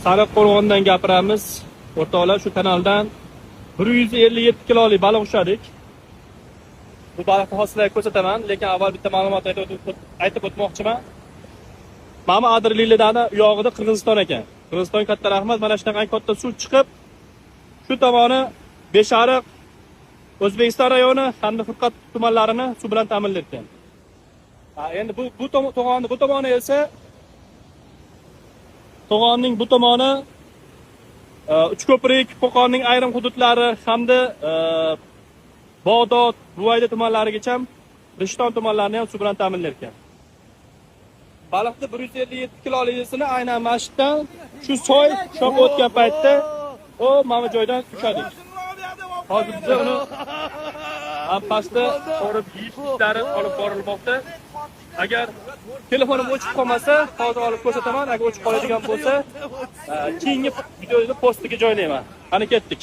Sariq qo'rg'ondan gapiramiz. O'rtoqlar, shu kanaldan 157 kilolik baliq ushladik. Bu baliqni hozir sizlarga ko'rsataman, lekin avval bitta ma'lumot aytib o'tmoqchiman. Mana bu adirliklardan u yog'ida Qirg'iziston ekan. Qirg'iziston, katta rahmat, mana shunaqa katta suv chiqib, shu tomoni Beshariq, O'zbekiston rayoni hamda Furqat tumanlarini suv bilan ta'minlayotgan. Ha, endi bu to'g'onni bu tomoni esa, to'g'onning bu tomoni Uchko'prik, Qo'qonning ayrim hududlari hamda Bag'dod, Buvayda tumanlarigacha, Rishton tumanlarini ham suv bilan ta'minlar ekan. Baliqni 157 kilolisini aynan mana shu yerdan, shu soy chopib o'tgan paytda, o mana bu joydan ushladik. Hozir biza uni ham pastda olib yeyish ishlari olib borilmoqda. Agar telefonim o'chib qolmasa, hozir olib ko'rsataman. Agar o'chib qoladigan bo'lsa, keyingi videoni postiga joylayman. Qani, ketdik.